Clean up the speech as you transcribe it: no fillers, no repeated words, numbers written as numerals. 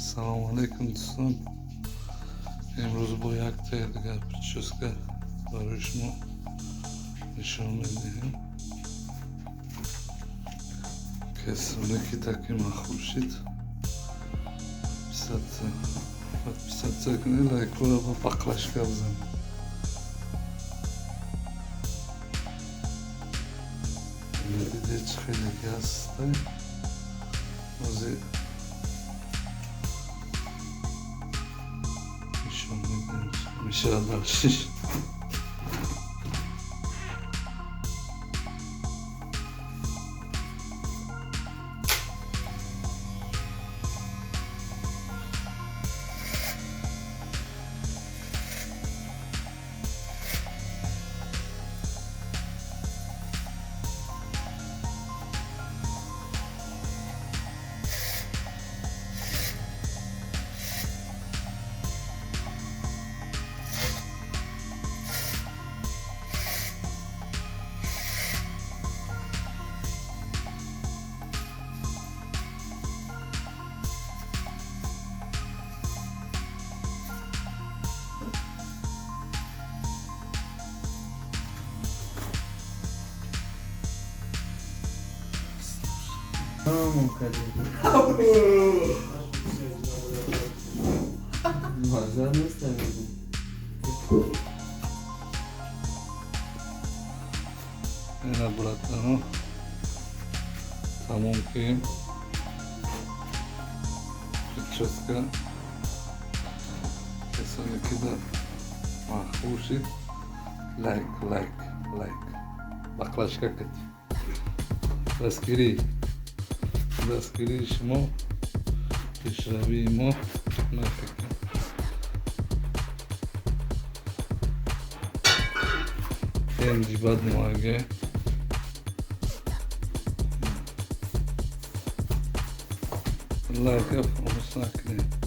Ассалому алайкум, дӯстон. Имрӯз бо яктаи дигар прическа барои шумо нишон медиҳем. Касоне ки таки маъқул шид, подписаться кунед, лайкҳоро ба баклажка бизанед. Дидед, чӣ хеле ки ҳастай. Ҳозир нишон медиҳем, чӣ мешавад дальше. Тамом кардем. Маза нест. Ина, братано, тамом кунем прическа. Касоне ки дар маъқул шид, лайк, лайк, лайк, баклажка кунед. Дастгирии шумо пешравии мо. Нафикр бад муаге. Лайка фаромӯш накунед.